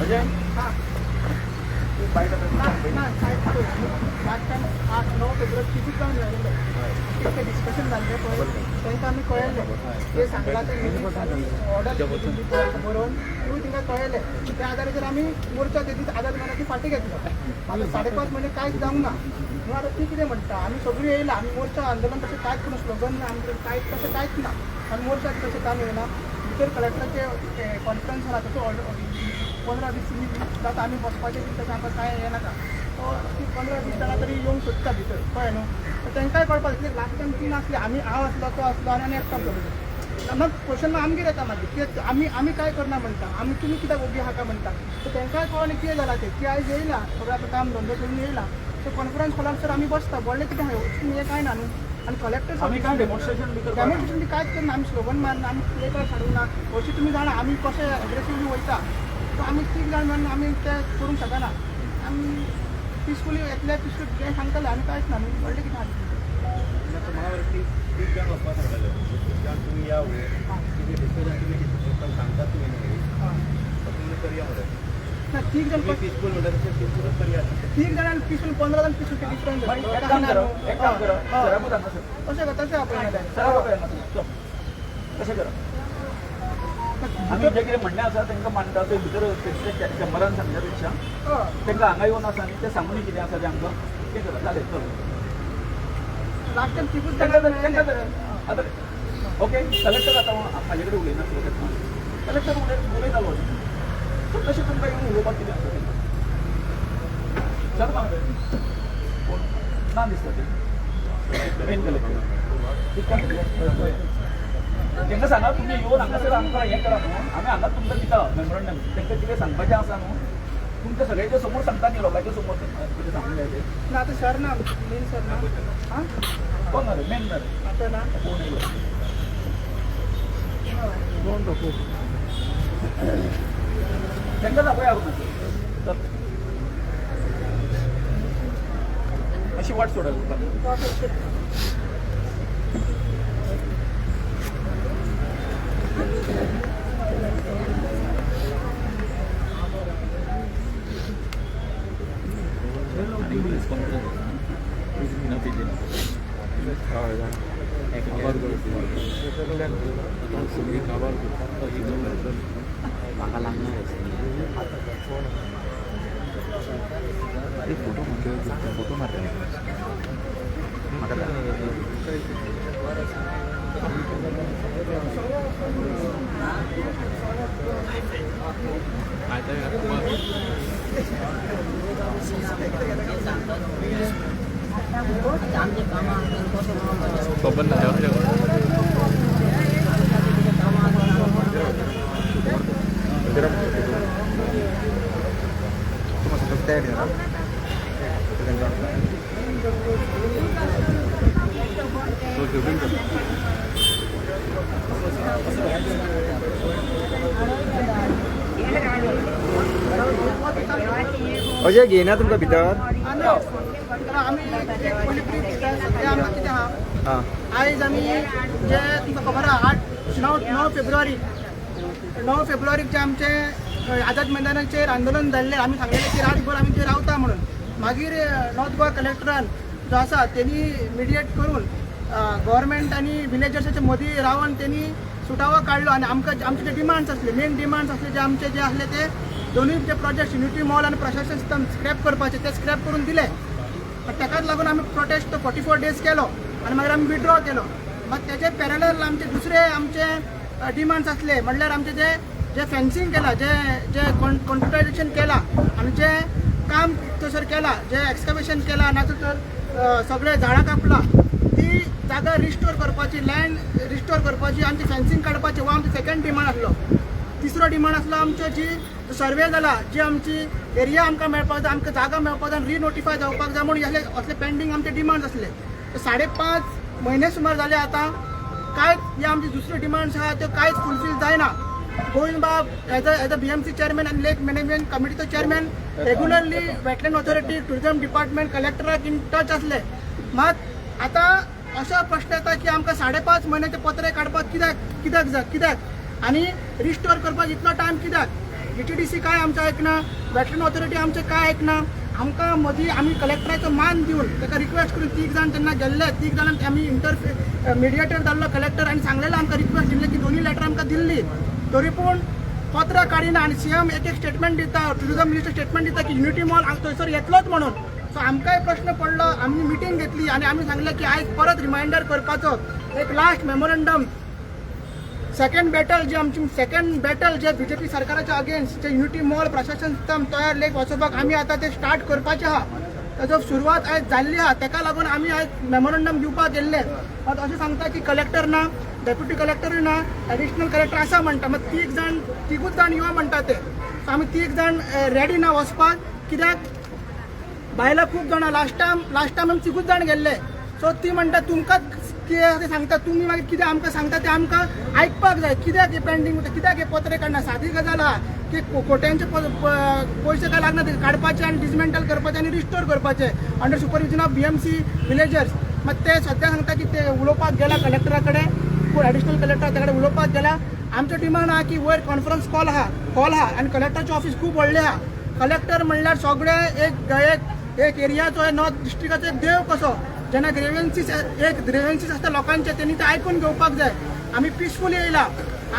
अजय. ना, last time 8-9 फेब्रुवारी किती जावन जाल्लें तें डिस्कशन जाल्लें पळय, तांकां आमी कळयलें. ते सांगलां तें ऑर्डर बरोवन तिवूय तांकां कळयलें. त्या आधाराचेर आमी मोर्चा ते दीस आझाद मैदानाची फाटीं घेतलो. आतां 5.5 म्हयने कांयच जावंक ना. म्हणून आतां ती कितें म्हणटा, आमी सगळीं येयला, आमी मोर्चा आंदोलन तशें कांयच करूं स्लोगन ना आमचे, कांयच तशें कांयच ना. आमी मोर्चा तशें काम येयना. भितर कलेक्टराचे कॉन्फरन्स जाला, तसो 15-20 मिनीट जाता आमी बसपाचें बी, तशें आमकां कांय हें नाका. तो ती 15-20 जाणां तरी येवंक सोदता भितर, कळ्ळें न्हू. तर तांकांय कळपाक जाय. लास्ट टायम तीन आसले आमी, हांव आसलो, तो आसलो आनी आनी एकटो आसलो. मग क्वेश्चन आमगेर येता मागीर कित्याक आमी आमी काय करना म्हणटा, आमी तुमी कित्याक ओगी आहा काय म्हणटा. तर तांकांय कळोन कितें जालां तें ती आयज येयला, सगळें आतां काम धंदो करून येयला. सो कॉन्फरन्स हॉलान सर आमी बसता, व्हडलें कितें आहा हें कांय ना न्हू. आनी कलेक्टर आमी काय डेमॉन्स्ट्रेशन बी करपाक डेमॉन्स्ट्रेशन बी कांयच करना. आमी स्लोगन मारना, आमी प्ले कार्ड हाडूंक ना. हरशीं तुमी जाणा आमी कशे एग्रेसिवली वयता. सो आमी तीग जाण मेळून आमी ते करूंक शकना. आमी पिसफुली येतले, पिसफूल जें सांगतले, आमी कांयच ना न्हू. व्हडलें कितें आहा तितून? म्हाका तीग जाण वचपा सांगलेले, तीग जाण तुमी या वयर, कितें डिस्कशन तुमी कितें सांगतात तुमी न्ही, तुमी करया मरे. ना, तीग जाण तुमी पिसफूल म्हणटा तशें पिसफूलच करया. तीग जाणां पिसफूल, 15 जाण पिसफूल डिफरंट. एक काम करा, एक काम करा, सराकूच हांगासर. तशें कर, तशें आपयना. सराक आपय हांगासर. चल, तशें करा. आमी जें कितें म्हणणें आसा तांकां मांडटा ते भितर चेंबरान सांगच्या पेक्षा तांकां हांगा येवन आसा न्ही, तें सांगून कितें आसा तें आमकां तें करा. जालें, चल. लास्ट टायम तिगूच तांकां जाणां धर, तांकां धर. आतां ओके, कलेक्टर आतां म्हाजे कडेन उलयनासलो तेन्ना कलेक्टर उलयतालो. सो तशें तुमकां येवन उलोवपाक कितें आसा तें सर म्हाका कोण ना दिसता ते मेन कलेक्टर. तांकां सांगा, तुमी येवन हांगासर आमकां हें करा न्हू, आमी हांगाच तुमकां दिता मेमोरंडम. तांकां कितें सांगपाचें आसा न्हू, तुमच्या सगळ्यांच्या समोर सांगता न्ही, लोकांच्या समोर कितें सांगूंक जाय तें. ना, आतां सर ना, मेन सर ना. आं. कोण ना रे मेन ना रे? आतां ना. कोण येयलो? कोण तो? तांकां दाखोवया. चल, मातशी वाट सोडा लोकांक. आनी प्रेस कॉन्फरन्स खबर खबर. म्हाका लागणार. फोटो, फोटो मारता म्हाका. खबर ना. अजय घेयना तुमकां भितर. आमी एक पयलीं ब्रीफ दिता. सद्या आमकां कितें आहा, आयज आमी जे तुमकां खबर आहा, आठ णव 9 फेब्रुवारी, 9 फेब्रुवारीक जे आमचे आझाद मैदानाचेर आंदोलन जाल्लें, आमी सांगलेलें की रातभर आमी थंय रावता म्हणून. मागीर नॉर्थ गोवा कलेक्टरान जो आसा तेणी मिडिएट करून गव्हर्मेंट आनी विलेजर्साच्या मदीं रावन तेणी सुटावो काडलो आनी आमकां आमचे जे डिमांड्स आसले, मेन डिमांड्स आसले जे आमचे जे आसले, ते दोनूय जे प्रोजेक्ट, युनिटी मॉल आनी प्रशासन सिस्टम स्क्रॅप करपाचे, ते स्क्रॅप करून दिले. पण ताकाच लागून आमी प्रोटेस्ट 44 डेज केलो आनी मागीर आमी विड्रॉ केलो. मात तेजे पॅरलल आमचे दुसरे आमचे डिमांड्स आसले, म्हणल्यार आमचे जे जे फेन्सिंग केलां, जे जे कॉन्ट्राडिक्शन केलां आनी जे काम थंयसर केलां, जे एक्सकवेशन केलां, ना तर सगळे झाडां कापलां, ती जागा रिस्टोर करपाची, लँड रिस्टोर करपाची आनी ती फेन्सिंग काडपाची, हो आमचो सेकंड डिमांड आसलो. तिसरो डिमांड आसलो आमचो, जी सर्वे जाला, जी आमची एरिया आमकां मेळपाक जाय, आमकां जागा मेळपाक जाय, रिनोटिफाय जावपाक जाय म्हूण असले असले पेंडींग आमचे डिमांड्स आसले. 5.5 म्हयने सुमार जाले आतां. कांयच ही आमची दुसरी डिमांड्स आहा त्यो कांयच फुलफील जायना. गोविंद बाब as a BMC chairman आनी लेक मॅनेजमेंट कमिटीचो chairman regularly wetland authority, tourism department, कलेक्टराक in touch आसले. मात आतां असो प्रश्न येता की आमकां 5.5 म्हयने ते पत्रे काडपाक कित्याक कित्याक जाय, कित्याक आनी रिस्टोर करपाक इतलो टायम कित्याक? जीटीडीसी काय आमचें आयकना, वेटलँड ऑथॉरिटी आमचें काय आयकना. आमकां मदीं आमी कलेक्टराचो मान दिवन ताका रिक्वेस्ट करून तीग जाण तेन्ना गेल्ले, तीग जाणांक आमी इंटर मिडिएटर जाल्लो कलेक्टर आनी सांगलेलें, आमकां रिक्वेस्ट दिल्ली की दोनी लेटर आमकां दिल्ली, तरी पूण पत्रां काडिना. आनी सीएम एक एक स्टेटमेंट दिता, टुरिजम मिनिस्टर स्टेटमेंट दिता की युनिटी मॉल थंयसर येतलोच म्हणून. सो आमकांय प्रश्न पडलो. आमी मिटींग घेतली आनी आमी सांगलें की आयज परत रिमायंडर करपाचो एक लास्ट मेमोरंडम, सेकंड बॅटल जी आमची सेकंड बॅटल जे बीजेपी सरकाराच्या अगेन्स्ट जे युनिटी मॉल प्रशासन स्तंभ तयार लेक वचोवपाक आमी आतां ते स्टार्ट करपाचे आहा. ताजो सुरवात आयज जाल्ली आहा. ताका लागून आमी आयज मेमोरंडम दिवपाक गेल्ले. मात अशें सांगता की कलेक्टर ना, डेप्युटी कलेक्टरूय ना, एडिशनल कलेक्टर आसा म्हणटा. मात तीग जाण, तिगूच जाण यो म्हणटा ते. सो आमी तीग जाण रेडी ना वचपाक, कित्याक बायलां खूब जाणां. लास्ट टायम आमी तिगूच जाण गेल्ले. सो ती म्हणटा तुमकांच कितें ते सांगता, तुमी मागीर कितें आमकां सांगता तें आमकां आयकपाक जाय. कित्याक हे पेंडींग उरता, कित्याक हे पत्रे काडना? सादी गजाल आहा की कोट्यांचे पयशे काय लागना ते काडपाचे आनी डिसमेंटल करपाचे आनी रिस्टोर करपाचे under supervision of BMC villagers. मात ते सद्या सांगता की ते उलोवपाक गेला कलेक्टरा कडेन, कोण एडिशनल कलेक्टर ताच्या कडेन उलोवपाक गेला. आमचो डिमांड आहा की वयर कॉन्फरन्स कॉल आहा, कॉल आहा आनी कलेक्टराचें ऑफीस खूब व्हडलें आहा. कलेक्टर म्हणल्यार सगळे एक एक एक एरियाचो, नॉर्थ डिस्ट्रिक्टाचो एक देव कसो. जेन्ना ग्रेवन्सीस, एक ग्रेवन्सीस आसता लोकांचे, तेणी ते आयकून घेवपाक जाय. आमी पिसफुली येयला,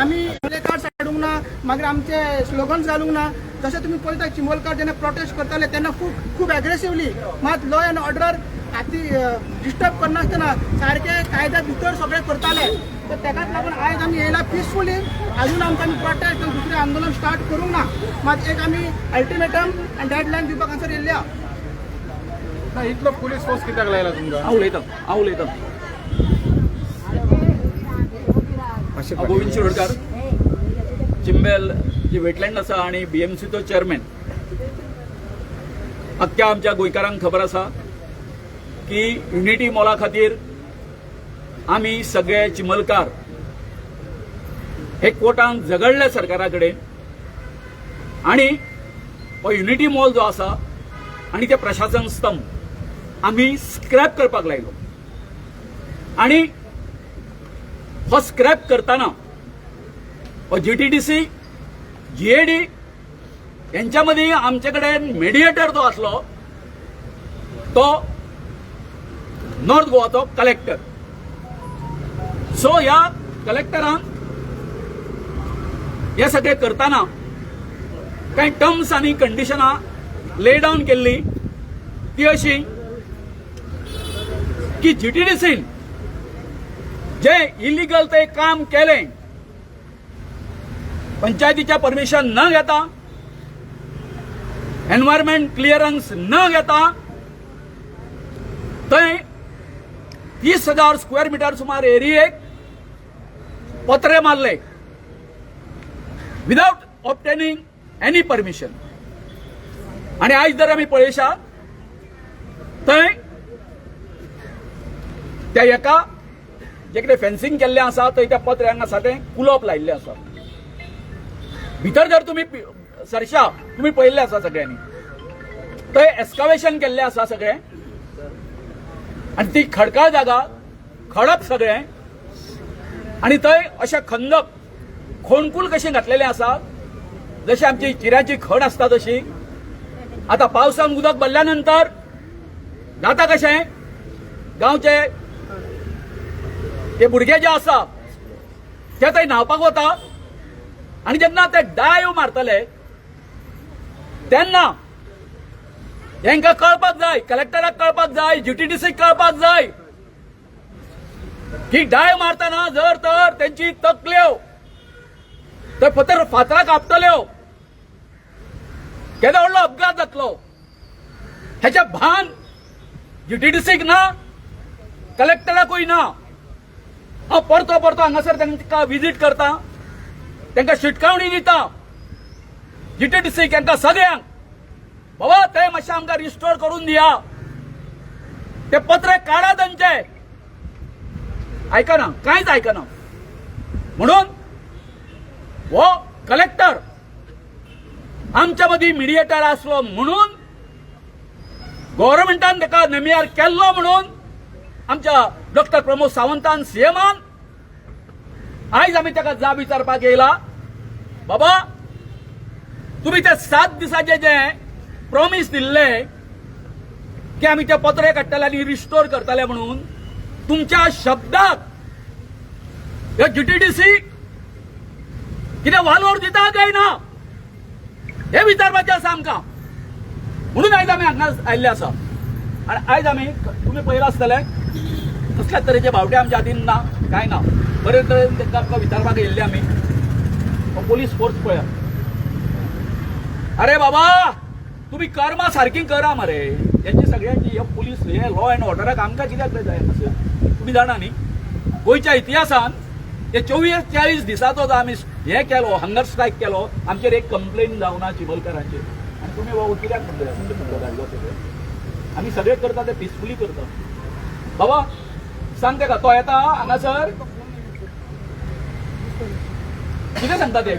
आमी प्लेकार्ड्स हाडूंक ना, मागीर आमचे स्लोगन्स घालूंक ना. जशें तुमी पळयता, चिंबलकार जेन्ना प्रोटेस्ट करताले तेन्ना खूब खूब एग्रेसिवली, मात लॉ एंड ऑर्डर आती डिस्टर्ब करनासतना सारके कायद्या भितर सगळें करताले. तर तेकाच लागून आयज आमी येयला पिसफुली. अजून आमकां आमी प्रोटेस्ट, दुसरें आंदोलन स्टार्ट करूंक ना. मात एक आमी अल्टिमेटम आनी डेडलायन दिवपाक हांगासर येयल्ले आहा. ना, इतलो पुलीस फोर्स कित्याक लायला तुमकां? हांव उलयतां, हांव उलयतां. मातशें. हांव गोविंद शिरोडकार, चिंबेल जी वेटलँड आसा आनी बीएमसीचो चेअरमॅन. अख्ख्या आमच्या गोंयकारांक खबर आसा की युनिटी मॉला खातीर आमी सगळे चिंबलकार हे कोर्टान झगडले सरकारा कडेन आनी हो युनिटी मॉल जो आसा आनी ते प्रशासन स्तंभ आमी स्क्रॅप करपाक लायलो. आनी हो स्क्रॅप करताना हो जीटीडीसी, जीएडी यांच्या मदीं आमचे कडेन मेडिएटर जो आसलो तो नॉर्थ गोवाचो कलेक्टर. सो ह्या कलेक्टरान हे सगळें करताना कांय टर्म्स आनी कंडिशनां ले डावन केल्ली, ती अशी की जीटीडीसीन जे इलिगल ते काम केलें, पंचायतीच्या परमिशन न घेता, एनवायरमेंट क्लिअरन्स न घेता, थंय 30,000 स्क्वेअर मिटर सुमार एरियेक पत्रे मारले विदाउट ऑब्टेनिंग एनी परमिशन. आणि आयज जर आमी पळयशात, थंय त्या एका जे कितें फेन्सिंग केल्लें आसा, थंय त्या पत्र्यांक आसा तें कुलोप लायिल्लें आसा. भितर जर तुमी सरशा, तुमी पळयल्लें आसा सगळ्यांनी, थंय एस्कावेशन केल्लें आसा सगळें आनी ती खडकाळ जागा, खडप सगळें आनी थंय अशें खंदक, खोणकूल कशें घातलेलें आसा, जशी आमची चिऱ्याची खण आसता तशी. आता पावसान उदक भरल्या नंतर जाता कशें, गांवचे ते भुरगे जे आसा ते थंय न्हांवपाक वता आनी जेन्ना ते डायव मारतले तेन्ना हेंकां कळपाक जाय, कलेक्टराक कळपाक जाय, जीटीडीसीक कळपाक जाय की डायव मारतना जर तर तेंची तकल्यो थंय फातर फातराक आपटल्यो, केदो व्हडलो अपघात जातलो हेचें भान जीटीडीसीक ना, कलेक्टराकूय ना. हांव परतो परतो हांगासर तांकां विजीट करता, तांकां शिटकावणी दिता, जीटीडीसीक, तांकां सगळ्यांक, बाबा ते मातशें आमकां रिस्टोर करून दिया, ते पत्रे काडा तांचे. आयकना, कांयच आयकना. म्हणून हो कलेक्टर आमच्या मदीं मिडिएटर आसलो म्हणून गव्हर्मेंटान ताका नेमियार केल्लो म्हणून आमच्या डॉक्टर प्रमोद सावंतान सीएमान आयज आमी ताका जाब विचारपाक येयला. बाबा तुम्ही त्या 7 दिसाचे जे प्रॉमीस दिल्ले की आमी ते पत्रे काडटले आनी रिस्टोर करतले म्हणून तुमच्या शब्दाक ह्यो जीटीडीसी कितें वालोर दिता काय ना हे विचारपाचें आसा आमकां. म्हणून आयज आमी हांगा आयिल्ले आसा आनी आयज आमी तुमी पळयलां आसतलें कसल्याच तरेचे बावटे आमच्या हातीन ना, कांय ना. बरे तरेन तांकां आमकां विचारपाक येयल्ले आमी. पोलीस फोर्स पळया. अरे बाबा तुम्ही कर्मा सारकी करा मरे. यांची सगळ्यांची हे पोलीस हे लॉ अँड ऑर्डराक आमकां कित्याक जाय अशें तुमी जाणा न्ही. गोंयच्या इतिहासान हे 44 दिसाचो जो आमी हे केलो हंगर स्ट्रायक केलो आमचेर एक कंप्लेन जावना चिबलकारांचेर. आनी तुमी बाबा कित्याक म्हणटा धाडलो सगळें आमी सगळें करता ते पिसफुली करता. बाबा सांग तेका तो येता हांगासर कितें सांगता ते.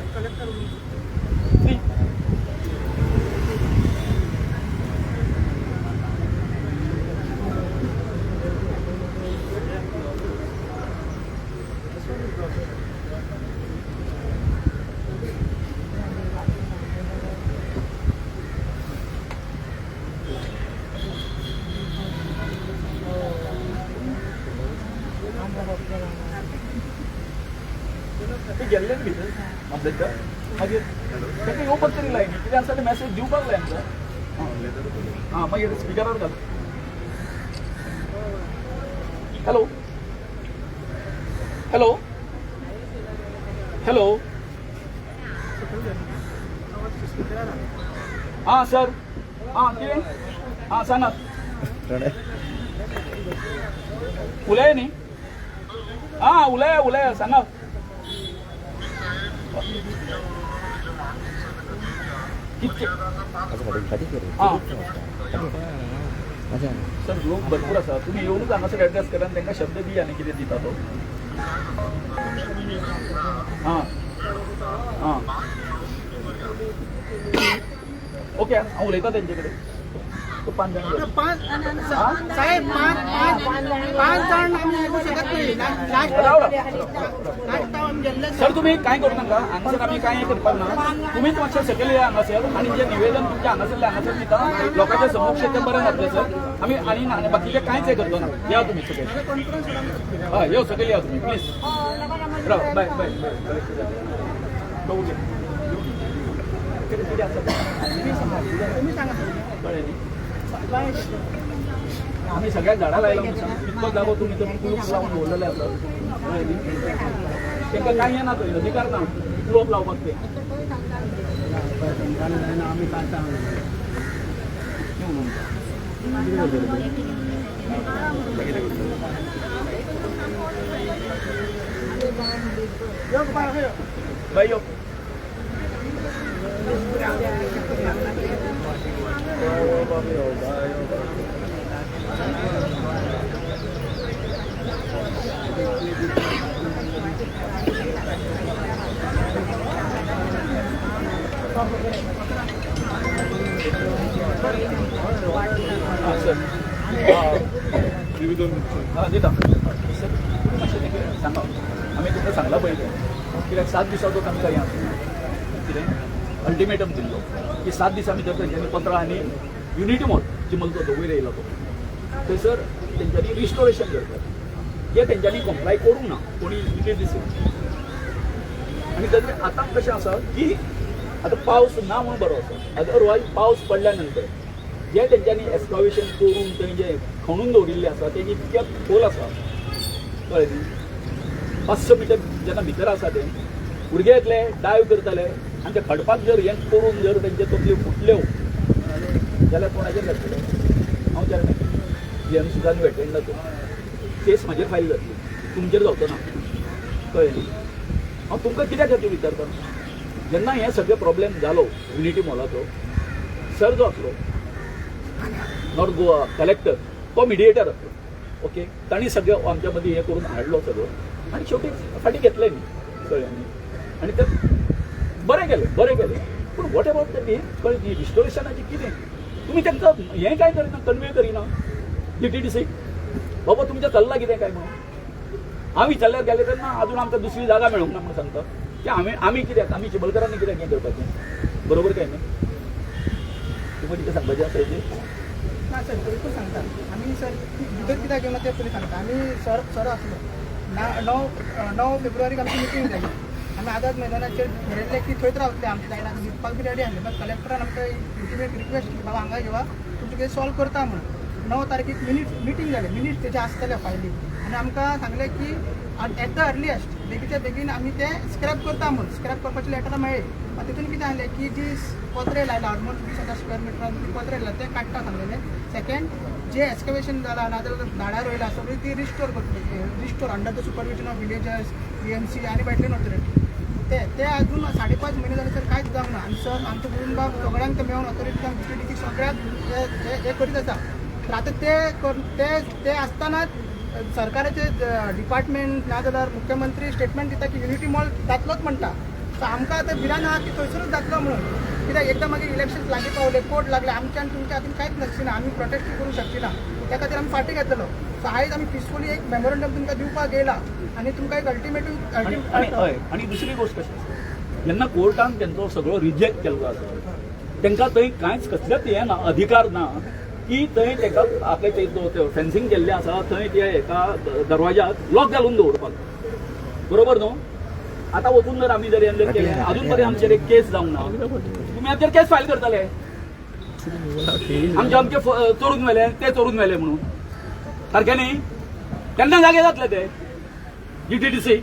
ते गेल्ले न्ही भितर मामलेदार मागीर ताका येवपाक तरी लाय न्ही कितें आसा ते मॅसेज दिवपाक लाय आमकां. आं मागीर स्पिकरार घाल. हॅलो हॅलो हॅलो आं सर आं कितें आं सांगात उलय न्ही. आं उलया उलया सांगात. सर लोक भरपूर आसा तुम्ही येवनूच हांगासर एड्रेस करा आनी तांकां शब्द दिया न्ही कितें दिता तो. आं आं ओके हांव उलयता तेंचे कडेन. तो 5 जाण साहेब 5 जाण आमी येवंक शकत नाही. सर तुम्ही काय करू नाका हांगासर आमी कांय करपाक ना. तुमीच मातशें सकयल या हांगासर आनी जे निवेदन तुमच्या हांगासरले हांगासर दिता लोकांच्या समक्ष तें बरें जातलें सर. आमी आनी बाकीचें कांयच हें करचो ना. या तुमी सकयल. हय यो सकयल या तुमी प्लीज. राव बाय बाय बघू. कितें आसा कळ्ळें न्ही. आमी सगळ्या झाडां लायला इतलो जागो तुमी तर कुलूप लावन दवरलेले आसा कळ्ळें न्ही. तांकां कांय येना थंय अधिकार ना कुलप लावपाक ते. बाय यो. सर हां दिता सर. मातशें सांगा आमी तुमकां सांगलां पयलें कित्याक 7 दिसाचो तांकां हें कितें अल्टिमेटम दिल्लो की 7 दिसां भितर तेंच्यांनी पत्रां आनी युनिटी मॉल चिमलचो तो वयर येयला तो थंयसर तेंच्यांनी रिस्टोरेशन करपाचें जें तेंच्यांनी कंप्लाय करूंक ना कोणी इतले दीस. आनी ताजें आतां कशें आसा की आतां पावस ना म्हणून बरो आसा अदरवायज पावस पडल्या नंतर जे तेंच्यांनी एक्सकावेशन करून थंय जे खणून दवरिल्लें आसा तें इतकें खोल आसा कळ्ळें न्ही. 500 मिटर जेन्ना भितर आसा तें भुरगे येतले डायव करतले आनी ते खडपाक जर हें करून जर तेंचे तकल्यो फुटल्यो जाल्यार कोणाचेर जातलें हांव चॅरमॅन जीएमसीच्यान वेटेंड जातो केस म्हाजेर फायल जातली तुमचेर जावचो ना कळ्ळें न्ही. हांव तुमकां कित्याक खातीर विचारता जेन्ना हें सगळें प्रॉब्लेम जालो युनिटी मॉलाचो सर जो आसलो नॉर्थ गोवा कलेक्टर तो मिडिएटर आसलो ओके. तांणी सगळें आमच्या मदीं हें करून हाडलो सगळो आनी शेवटी फाटीं घेतलें न्ही. कळ्ळें न्ही. आनी ते बरें केलें बरें केलें, पूण what about the हें कळ्ळें न्ही रिस्टोरेशनाचें कितें तुमी तांकां हें काय करिना, कन्वे करिना जीटीडीसी बाबा तुमचें चल्लां कितें काय म्हणून. हांव विचारल्यार गेलें तेन्ना अजून आमकां दुसरी जागा मेळूंक ना म्हणून सांगता की आमी आमी कित्याक आमी चिबलकरांनी कित्याक हें करपाचें, बरोबर काय न्ही? तुमकां कितें सांगपाचें आसा हेजेर? ना सर, बिलकूल सांगता आमी सर, भितर कित्याक घेवना ते पयलीं सांगता. आमी सर सर आसलो ना 9 फेब्रुवारीक आमची मिटींग जाली. आमी आझाद मैदानाचेर ठरयल्लें की थंयच रावतले, आमचे जायना न्हिदपाक बी रेडी आसले. बट कलेक्टरान आमकां इंटिमेट रिक्वेस्ट केली, बाबा हांगा घेवा तुमचें कितें सॉल्व करता म्हणून. 9 तारखेक मिनिट्स मिटींग जालें, मिनिट्स तेजे आसतले फायली, आनी आमकां सांगलें की एट the earliest बेगीच्या बेगीन आमी ते स्क्रॅप करता म्हणून. स्क्रॅप करपाची लेटरां मेळ्ळी. मागीर तितून कितें आसलें की जी पत्रे लायला ऑलमोस्ट 20,000 स्क्वेअर मिटरान ती पत्रे लायला ते काडटा सांगलेलें. सेकंड जे एक्सकवेशन जाला नाजाल्यार झाडां रोयला सगळी ती रिस्टोर करतली, restore under the supervision of villagers, BMC आनी वेटलँड ऑथॉरिटी. ते ते अजून 5.5 म्हयने जाले सर, कांयच जावंक ना. आनी सर आमचो गोविंदबाब सगळ्यांक ते मेळून ऑथॉरिटीक जीटीडीसी सगळ्याक हे करीत आसा. तर आतां ते ते ते आसतनाच सरकाराचे डिपार्टमेंट नाजाल्यार मुख्यमंत्री स्टेटमेंट दिता की युनिटी मॉल जातलोच म्हणटा. सो आमकां आतां भिरांत आहा की थंयसरूच जातलो म्हणून, कित्याक एकदां मागीर इलेक्शन लागीं पावले, कोर्ट लागले, आमच्या आनी तुमच्या हातीन कांयच नासची ना, आमी प्रोटेस्ट करूंक शकची ना, त्या खातीर आमी फाटीं घेतलेलो. सो आयज आमी पिसफुली एक मेमोरंडम तुमकां दिवपाक येयला आनी तुमकां एक अल्टिमेटम. हय. आनी दुसरी गोश्ट कशी आसा, जेन्ना कोर्टान तेंचो सगळो रिजेक्ट केल्लो आसा, तांकां थंय कांयच कसलेच हें ना, अधिकार ना की थंय ताका आपले ते फेन्सिंग केल्लें आसा थंय ते एका दरवाज्याक लॉक घालून दवरपाक, बरोबर न्हू? आतां वचून जर आमी जर हें जर केलें, अजून पर्यंत आमचेर एक केस जावंक ना, तुमी आमचेर केस फायल करतले, आमचे आमचे चोरून व्हेले ते चोरून व्हेले म्हणून, सारकें न्ही? तेन्ना जागे जातले ते जीटीडीसी.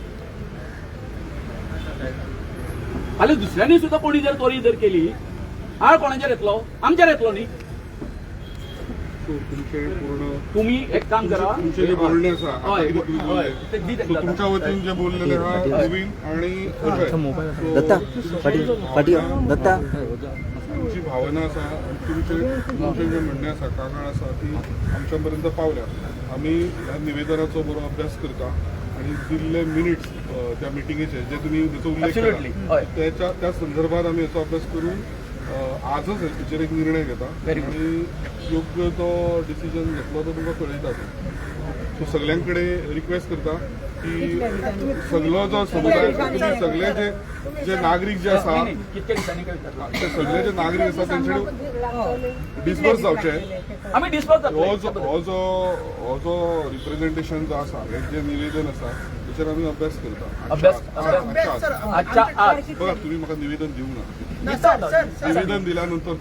फाल्यां दुसऱ्यांनी सुद्दां कोणी जर चोरी जर केली, आळ कोणाचेर येतलो? आमचेर येतलो न्ही. तुमचे पूर्ण तुम्ही एक काम करा, तुमचे जे बोलणे आसा आता कितें तुमी बोलले, सो तुमच्या वतीन जे बोललेले आहा गोविंद आणि अजय, दत्ता फाटी फाटी दत्ता, तुमची भावना आसा आनी तुमचे तुमचें जें म्हणणें आसा, कागाळ आसा ती आमच्या पर्यंत पावल्या. आमी ह्या निवेदनाचो बरो अभ्यास करता आनी दिल्ले मिनिट्स त्या मिटिंगेचे जे तुमी तेचो उल्लेख केला त्याच्या त्या संदर्भात आमी हेचो अभ्यास करून आजच हेचेर एक निर्णय घेता आनी योग्य तो डिसिजन घेतलो तो तुमकां कळयता. सो सगळ्यां कडेन रिक्वेस्ट करता की सगळो जो समुदाय आसा, तुमी सगळे जे जे नागरीक जे आसा ते सगळे जे नागरीक आसा तेंचे डिस्पर्स जावचे. आमी डिस्पर्स हो जो हो जो रिप्रेझेंटेशन जो आसा, हें जें निवेदन आसा तेचेर आमी अभ्यास करता. बघा, तुमी म्हाका निवेदन दिवंक ना, निवेदन दिल्या नंतर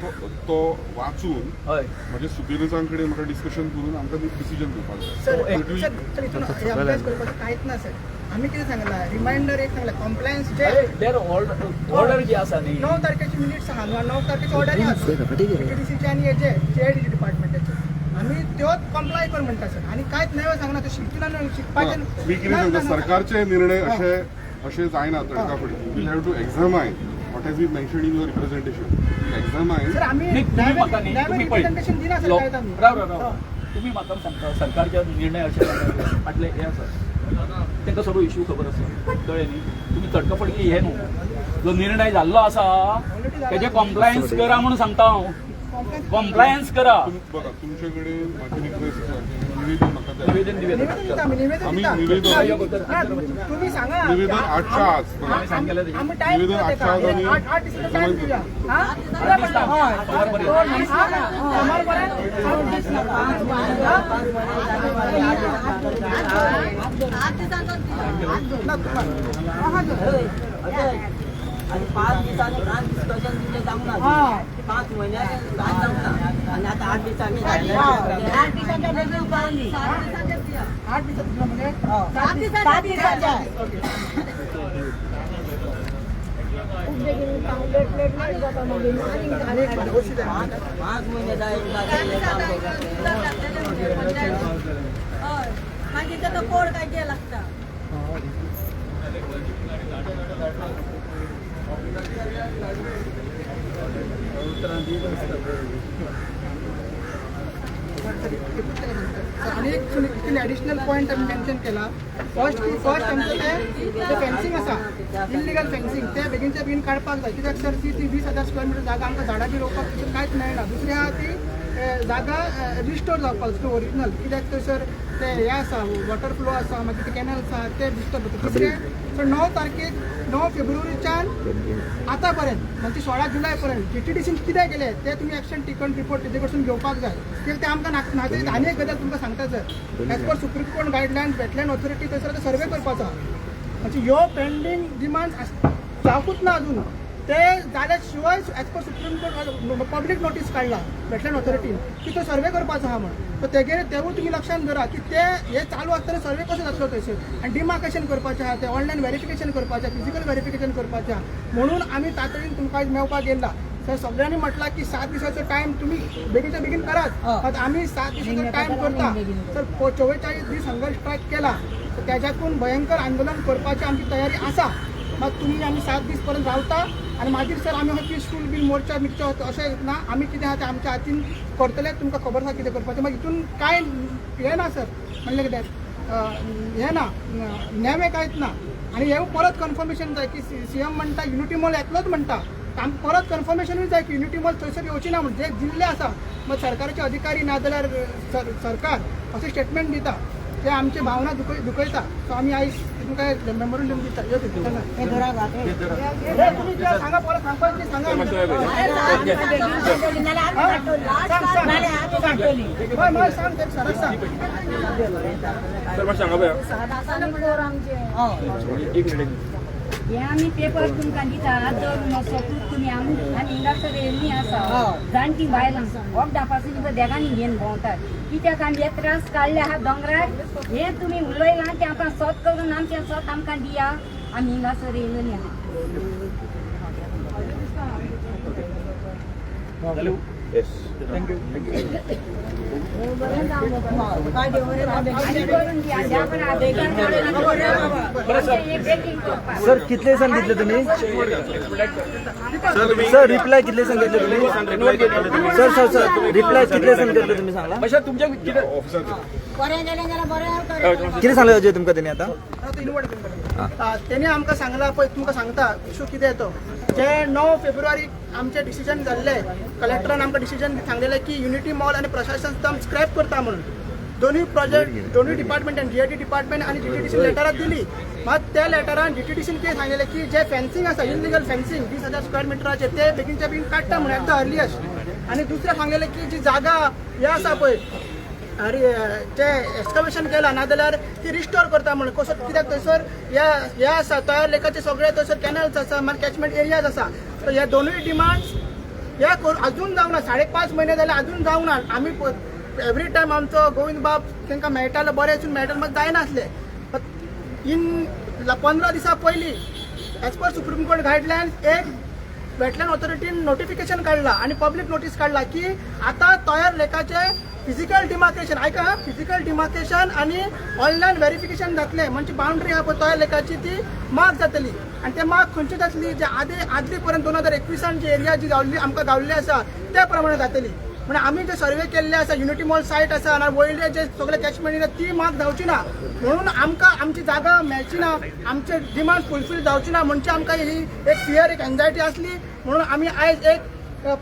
तो वाचून म्हणजे सुपिरियर्सां कडेन म्हाका डिस्कशन करून आमकां डिसिजन घेवपाक जाय. अभ्यास करपाचो कांयच ना सर. आमी कितें सांगलां, रिमायंडर एक सांगला, कॉम्प्लायन्स जे ऑर्डर जी आसा न्ही, 9 तारखेची मिनिट्स आहा न्हू, 9 तारखेची ऑर्डर आहा जीटीडीसीचे आनी हेजे जीआयडीसी डिपार्टमेंटाचे, आमी त्योच कॉम्प्लाय कर म्हणटा सर. आनी कांयच नवें सांगना, तो शिकना शिकपाचें. मी कितें सांगता, सरकारचे निर्णय अशे अशे जायना तडकाफडकी. We'll have to examine what has been mentioned in your representation. Examine. Sir आमी रिप्रेझेंटेशन दिना सर. राव राव राव, तुमी म्हाका सांगता सरकारचे निर्णय अशे फाटले हे आसा, तांकां सगळो इश्यू खबर आसा, कळ्ळें न्ही? तुमी तडकाफडकी हे न्हू, जो निर्णय जाल्लो आसा तेजे कॉम्प्लायन्स करा म्हणून सांगता हांव, कॉम्प्लायन्स करा. बघा, तुमचे कडेन म्हाजी रिक्वेस्ट आसा की निवेदन म्हाका द्या. निवेदन दिवया, निवेदन तुम्ही सांगा. निवेदन आजच्या आज, निवेदन आजच्या आज आमी 8 दिसांचो टायम दिवया. आनी 5 दिसांनी कांय डिस्कशन तुमचें जावंक ना, 5 म्हयन्याक कांय जावंक ना, आनी आतां 8 दिसांनी जालें. 8 दिसांच्या 8 दिसांच्या म्हणजे 7 दिसांच्या. 5 म्हयने जाय. मागीर ताका कोड काय लागता. आनी एक कितें एडिशनल पॉयंट आमी मेन्शन केला. फर्स्ट की फर्स्ट आमचें तें फेन्सिंग आसा, इल्लिगल फेन्सिंग, तें बेगीनच्या बेगीन काडपाक जाय. कित्याक सर ती ती 20,000 स्क्वेअर मिटर जागा आमकां झाडां बी रोवपाक तितून कांयच मेळना. दुसरें आहा ती जागा रिस्टोर जावपाक जाय ओरिजिनल, कित्याक थंयसर ते हें आसा, वॉटर फ्लो आसा, मागीर ते कॅनल्स आसा, ते डिस्टर्ब जाता. तिसरें सर, 9 तारखेक, 9 फेब्रुवारीच्यान आतां पर्यंत म्हणजे 16 जुलय पर्यंत जीटीडीसीन कितें केलें तें तुमी एक्शन टेकन रिपोर्ट तेजे कडसून घेवपाक जाय. कित्याक ते आमकां नाजाल्यार आनी एक गजाल तुमकां सांगता sir, as per Supreme Court guidelines wetland authority थंयसर आतां सर्वे करपाचो आहा. म्हणजे ह्यो पेंडींग डिमांड्स जावकूच ना अजून. ते जाल्या शिवाय as per Supreme Court public notice काडला वेटलँड ऑथॉरिटीन की तो सर्वे करपाचो आहा म्हण. सो तेगेर तेवूय तुमी लक्षांत दवरा की ते हे चालू आसतना सर्वे कसो जातलो थंयसर. आनी डिमार्केशन करपाचें आहा, ते ऑनलायन व्हेरिफिकेशन करपाचें, फिजिकल व्हेरिफिकेशन करपाचें आहा. म्हणून आमी तातडीन तुमकां आयज मेळपाक येयला सर. सगळ्यांनी म्हटलां की 7 दिसाचो टायम तुमी बेगीनच्या बेगीन करात. मात आमी 7 दिसाचो टायम करता सर. 44 दीस हंगर स्ट्रायक केला तर त्याच्याकून भयंकर आंदोलन करपाची आमची तयारी आसा. मात तुमी आमी 7 दीस पर्यंत रावता आनी मागीर सर आमी पिसफूल बीन मोर्चा मिर्चा अशें ना. आमी कितें आहा तें आमच्या हातीन करतले. तुमकां खबर आसा कितें करपाचें. मागीर हितून कांय हें ना सर, म्हणलें कितें हें ना, नेमे कांयच ना. आनी हें परत कन्फर्मेशन जाय की सीएम म्हणटा युनिटी मॉल येतलोच म्हणटा, आमकां परत कन्फर्मेशनूय जाय की युनिटी मॉल थंयसर येवची ना म्हण. जे जिल्ले आसा मग सरकाराचे अधिकारी ना जाल्यार सरकार अशें स्टेटमेंट दिता ते आमचे भावना दुखयता. सो आमी आयज तुमकां मेमोरंडम दिता. यो तुमी कितें सांगा, परत सांगपाक कितें सांगा. सांग सांग सांग सांग सराक सांग. सर, मातशें सांगा पळया. एक मिनिट. हे आमी पेपर तुमकां दिता तर सोपूत तुमी. आमी आनी हिंगासर येयल्ली आसा जाणटी बायलां वखदां पासून देगांनी घेवन भोंवतात. कित्याक आमी हे त्रास काडले आहा दोंगरार. हे तुमी उलयलां तें आमकां सोत करून आमचें सोत आमकां दिया. आमी हिंगासर येयलेली आहा. Hello, yes, thank you. आनी करून दिया. बेगीन करपाक. सर, कितले दिसान दितले तुम्ही सर रिप्लाय? कितले दिसान दितले तुम्ही सर? सर, सर, रिप्लाय कितले दिसान दितले तुम्ही सांगला? मातशें तुमच्या कितें ऑफिसार. बरें गेलें जाल्यार बरें. कितें सांगलें अजय तुमकां तेणी आतां? तेणी आमकां सांगलां पळय, तुमकां सांगता इशू कितें तो. जे 9 फेब्रुवारीक आमचें डिसिजन जाल्लें, कलेक्टरान आमकां डिसिजन सांगलेलें की युनिटी मॉल आनी प्रशासन स्तंभ स्क्रॅप करता म्हणून. दोनूय प्रोजेक्ट दोनूय डिपार्टमेंटान, जीआयडी डिपार्टमेंट आनी जीटीडीसी लेटरां दिली. मात त्या लेटरान जीटीडीसीन कितें सांगलेलें की जे फेन्सिंग आसा, इलिगल फेन्सिंग 20,000 स्क्वेअर मिटराचेर, ते बेगीनच्या बेगीन काडटा म्हणून एट the earliest. आनी दुसरें सांगलेलें की जी जागा हे आसा पळय, अरे ते एक्सकवेशन केला नाजाल्यार ती रिस्टोर करता म्हणून. कसो कित्याक थंयसर हे हे आसा, तयार लेकाचे सगळे थंयसर कॅनल्स आसा, मागीर कॅचमेंट एरियाज आसा. सो हे दोनूय डिमांड्स हे करून अजून जावना. 5.5 म्हयने जाले, अजून जावना. आमी एवरी टायम आमचो गोविंद बाब तांकां मेळटालो, बरें वचून मेळटालो, मात जायनासले. इन 15 दिसां पयलीं as per Supreme Court guidelines एक वेटलँड ऑथॉरिटीन नोटिफिकेशन काडला आनी पब्लीक नोटीस काडला की आतां तयार लेकाचे फिजिकल डिमार्केशन, आयका, फिजिकल डिमार्केशन आनी ऑनलायन व्हेरिफिकेशन जातलें. म्हणजे बाउंड्री आहा पळय तयार लेकाची ती मार्क जातली. आनी ते मार्क खंयची जातली? जे आदी आदली पर्यंत 2021 जी एरिया जी गावल्ली आमकां गावल्ली आसा त्या प्रमाणे जातली. म्हणजे आमी जे सर्वे केल्ले आसा, युनिटी मॉल सायट आसा आनी वयले जे सगळे कॅचमेंट एरिया ती मार्क जावची ना. म्हणून आमकां आमची जागा मेळची ना, आमचे डिमांड फुलफील जावची ना म्हणजे आमकां ही एक फियर, एक एन्जायटी आसली. म्हणून आमी आयज एक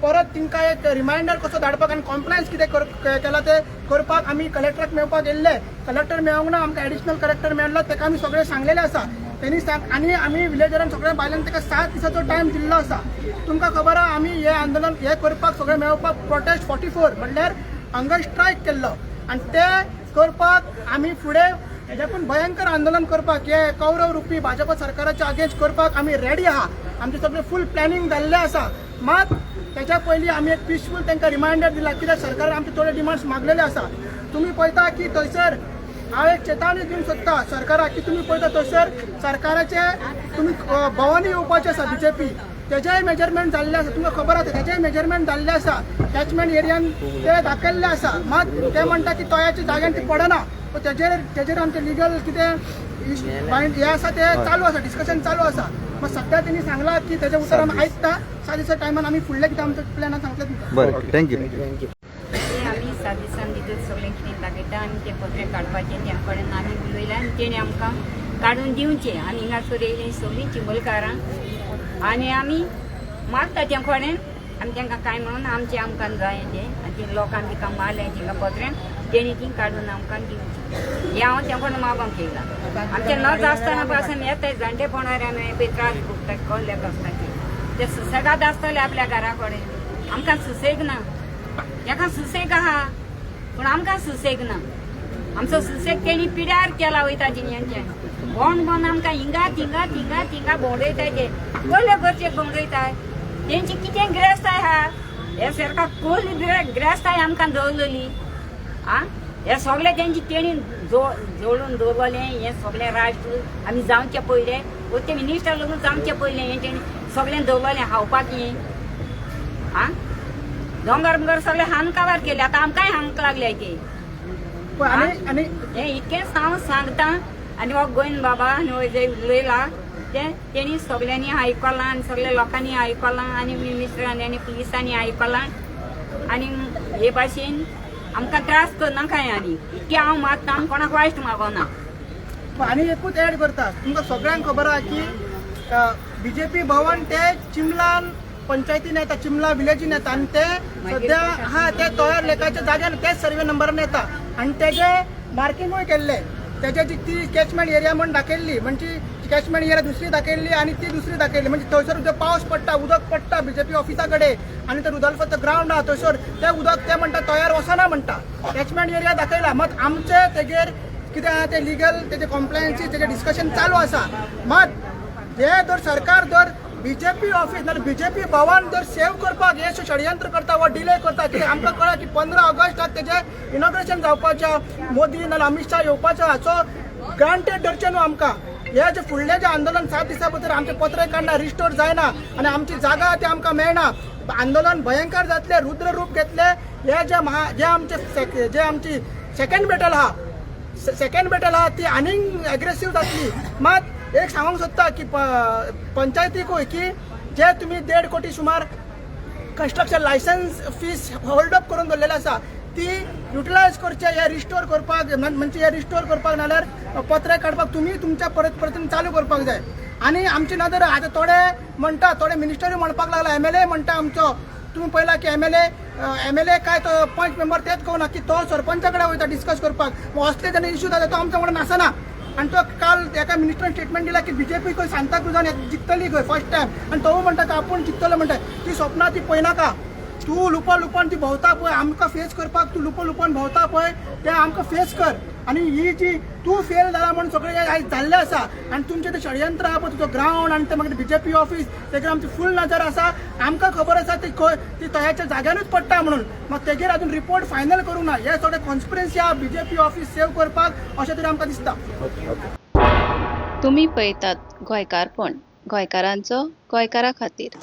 परत तांकां एक रिमायंडर कसो धाडपाक आनी कॉम्प्लायन्स कितें केला ते करपाक आमी कलेक्टराक मेळपाक येयल्ले. कलेक्टर मेळोंक ना, आमकां एडिशनल कलेक्टर मेळ्ळो. ताका आमी सगळें सांगलेलें आसा. तेणी सांग आनी आमी विलेजरान सगळ्या बायलांक ताका 7 दिसाचो टायम दिल्लो आसा. तुमकां खबर आहा, आमी हे आंदोलन हे करपाक सगळें मेळोवपाक प्रोटेस्ट 44 म्हणल्यार हंगर स्ट्रायक केल्लो. आनी ते करपाक आमी फुडें हेज्याकून भयंकर आंदोलन करपाक, हे कौरव रुपी भाजपा सरकाराच्या अगेन्स्ट करपाक आमी रेडी आहा. आमचें सगळें फूल प्लॅनिंग जाल्लें आसा. मात तेच्या पयलीं आमी एक पिसफूल तांकां रिमायंडर दिला, कित्याक सरकारान आमचे थोडे डिमांड्स मागलेले आसा. तुमी पळयता की थंयसर हांव एक चेतावणी दिवंक सोदता सरकाराक की तुमी पळयता थंयसर सरकाराचे तुमी भवनूय येवपाचें आसा बीजेपी, तेजेय मेजरमेंट जाल्लें आसा. तुमकां खबर आसा, तेजेय मेजरमेंट जाल्लें आसा, कॅचमेंट एरियान ते दाखयल्लें आसा. मात ते म्हणटा की तोयाच्या जाग्यान ती पडना. तेजेर आमचें लिगल कितें हे आसा ते चालू आसा, डिस्कशन चालू आसा. मात सद्या तेणी सांगलां की तेजें उतर आमी आयकता. 7 दिसा टायमान आमी फुडलें कितें आमचें प्लॅन सांगतले तुमकां. बरें, thank you. आमी सात दिसान भितर सगळें कितें दाखयता आनी ते पत्रे काडपाचे त्या कडेन आमी उलयले आनी तेणी आमकां काडून दिवचें. आमी हिंगासर येयलीं सगळीं चिंबलकारां आनी आमी मागता त्या कडेन आमी तांकां कांय म्हणून आमचें आमकां जाय तें आनी ती लोकांक तिका मारलें तिका पत्र्यान तेणी ती काडून आमकां दिवची हें हांव त्या कडेन मागोंक येयलां. आमचें नज आसतना पासून येताय जाणटेपणार आमी पळय त्रास भोगता कसले कसल्याचे ते सुसेगाद आसतले आपल्या घरा कडेन. आमकां सुसेग ना, ताका सुसेग आहा पूण आमकां सुसेग ना. आमचो सुसेग तेणी पिड्यार केला वयता जिन्यांचे भोंवन भोंवन आमकां हिंगा थिंगा थिंगा थिंगा भोंवडयताय ते कसले गरजेक भोंवडयताय. तेंची कितें गिरेस्ताय आहा हे सरकार कसली गिरेस्ताय आमकां दवरलेली आ हे सगळे तेंची तेणी जोडून दवरलें. हें सगळें राष्ट्र आमी जावचे पयलें ते मिनिस्टर लोक जावचे पयलें हें तेणी सगळें दवरलें खावपाक हें आ दोंगर बंगर सगळे हान काबार केले आतां आमकांय हांक लागले ते. आनी हें इतकेंच हांव सांगता आनी हो गोविंद बाबा आनी हो जे उलयला तें तेणी सगळ्यांनी आयकलां आनी सगळ्या लोकांनी आयकलां आनी मिनिस्टरांनी आनी पुलिसांनी आयकलां आनी हे भाशेन आमकां त्रास करनाकाय. आनी इतकें हांव मागता, आमी कोणाक वायट मागना. आनी एकूच एड करता, तुमकां सगळ्यांक खबर आहा की बीजेपी भवन ते चिमलान पंचायतीन येता, चिमला विलेजीन येता आनी ते सद्या हा ते तोयार लेकाच्या जाग्यार तेच सर्वे नंबरान येता आनी तेजे मार्किंगूय केल्ले. तेजे जी ती कॅचमेंट एरिया म्हण दाखयल्ली, म्हणजे कॅचमेंट एरिया दुसरी दाखयल्ली आनी ती दुसरी दाखयल्ली. म्हणजे थंयसर जो पावस पडटा उदक पडटा बीजेपी ऑफिसा कडेन आनी ते रुदाल्फाचो ग्रावंड आहा थंयसर ते उदक ते म्हणटा तयार वचना म्हणटा. कॅचमेंट एरिया दाखयला मात आमचे तेगेर कितें आहा ते लिगल तेजे कॉम्प्लायन्सी तेजे डिस्कशन चालू आसा. मात हे जर सरकार जर बीजेपी ऑफिस नाल्यार बीजेपी भवन जर सेव करपाक हे षडयंत्र करता वा डिले करता कित्याक आमकां कळ्ळा की 15 ऑगस्टाक तेजें इनॉग्रेशन जावपाचें, मोदी नाल्यार अमित शाह येवपाचें हाचो ग्रांटेड धरचें न्हू आमकां. हे जे फुडलें जें आंदोलन 7 दिसां भितर आमचें पत्र काडना, रिस्टोर जायना आनी आमची जागा ती आमकां मेळना, आंदोलन भयंकर जातलें, रुद्र रूप घेतलें. हे जे जे आमचे जे आमची सेकंड बॅटल आहा, सेकंड बॅटल आहा ती आनीक एग्रेसीव जातली. मात एक सांगूंक सोदता की पंचायतीकूय की जे तुमी 1.5 कोटी सुमार construction licence fees hold up करून दवरलेले आसा ती युटिलायज करचे, हे रिस्टोर करपाक म्हणजे हे रिस्टोर करपाक नाल्यार पत्रे काडपाक तुमी तुमच्या परत परतून चालू करपाक जाय. आनी आमची नदर आतां थोडे म्हणटा, थोडे मिनिस्टरूय म्हणपाक लागला, MLA म्हणटा आमचो, तुमी पळयला की MLA काय तो पंच मेंबर तेच कळना की तो सरपंचा कडेन वयता डिस्कस करपाक. असले जेन्ना इश्यू जाता तो आमच्या वांगडा नासना. आनी तो काल एका मिनिस्टरान स्टेटमेंट दिला की बीजेपी खंय सांताक्रुजान जिखतली खंय फर्स्ट टायम आनी तो म्हणटा की आपूण जिखतलो म्हणटा. ती स्वप्नां ती पळयनाका, तूं लुपा लुपान ती भोंवता पळय, आमकां फेस करपाक तूं लुपा लुपान भोंवता पळय तें आमकां फेस कर. आनी ही जी तूं फेल जाला म्हूण सगळें आयज जाल्लें आसा आनी तुमचें तें षडयंत्र आहा पळय तुजो ग्रावंड आनी ते मागीर बीजेपी ऑफिस तेजेर आमची फूल नजर आसा. आमकां खबर आसा ती खंय ती तयाच्या जाग्यानूच पडटा म्हणून. मात तेजेर अजून रिपोर्ट फायनल करूंक ना. हे सगळें कॉन्स्पिरन्सी आहा बीजेपी ऑफिस सेव करपाक अशें तरी आमकां दिसता. तुमी पळयतात गोंयकारपण, गोंयकारांचो गोंयकारा खातीर.